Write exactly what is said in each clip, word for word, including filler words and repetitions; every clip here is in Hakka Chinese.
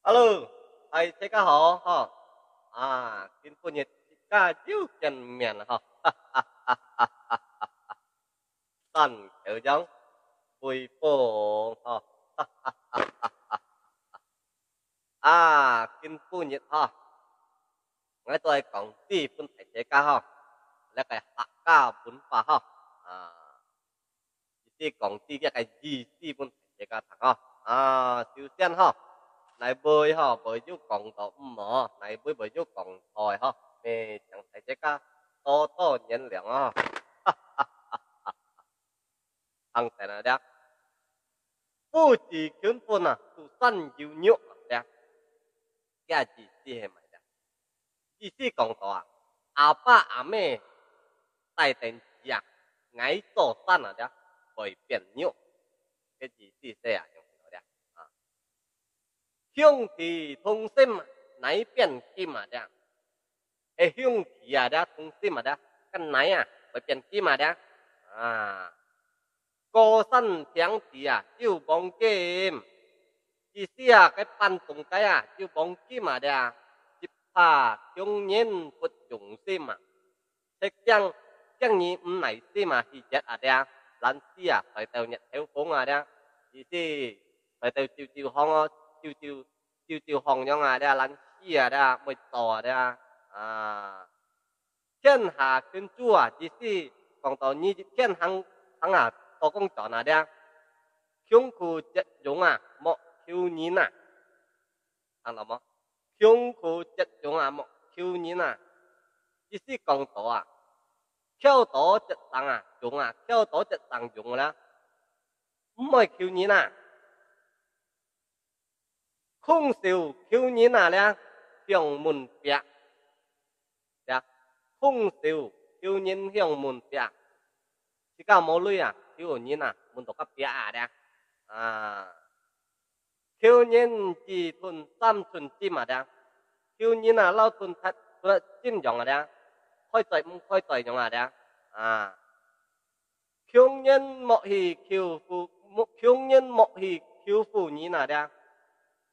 Hello，嗨，大家好，吼。啊，今晡日自家又見面了，吼。山口洋，微風，吼。啊，今晡日，吼，𠊎都愛講幾分大家，吼，這个客家文化，吼。啊， 意思講這个个意思分大家聽吼。啊，首先吼，𠊎會吼，會有講到毋好，𠊎會會有講錯个吼，也請大家多多原諒哦。行先啊，這，夫子求婚啊，就山有玉啊，這，這意思係麼个？意思講到啊，阿爸阿姆帶等子啊，𠊎做山啊，這，會變玉，个意思係啊，用到這啊。兄弟同心，泥變金啊，這，係兄弟啊，這同心啊，這，个泥啊，會變金啊，這啊。高山平地啊，有黃金。意思啊，个半中間啊，有黃金啊，這，只怕窮人不用心啊。 食驚，驚你毋耐心啊，去掘啊，這，懶尸啊，睡到日頭紅啊，這，意思睡到朝朝紅哦，朝朝，朝朝紅樣啊，這，懶尸啊，這，毋會做啊，這，啊。天下君主啊，意思講到你一天行，行啊，做工轉啊，這，窮苦節用啊，莫求人啊。聽到無？ 窮苦節用啊，莫求人啊。意思講到啊，巧多節省啊，用啊，巧多節省用啦，毋愛求人啊。空手求人啊，這，向門壁。這，空手求人向門壁。自家無鐳啊，求人啊，門到隔壁啊，這。啊。 求人二寸三寸針啊，這。求人啊，摎寸忒，寸忒針樣啊，這。開嘴毋開嘴樣啊，這。啊。窮人莫去求富，莫，窮人莫去求富人啊，這。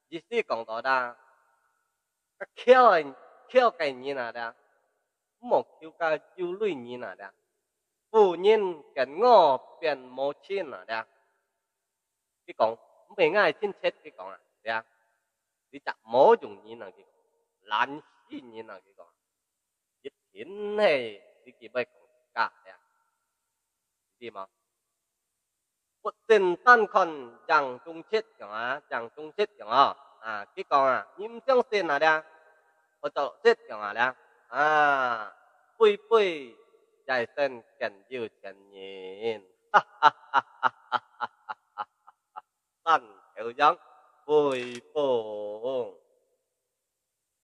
意思講到這，較巧个，巧个人啊，這，莫求較有鐳人啊，這。富人見我變無親啊，這。 佢講，毋係𠊎親戚，佢講啊，對啊，你隻無用人啊，佢講，懶尸人啊，佢講，一定係你佢會講自家，對啊，知無？不勝單看影中跡，講啊，影中跡，講啊，啊，佢講啊，你毋相信啊，對啊， 我做識講啊咧，啊，飛飛也係見有錢人。山口洋，飛風。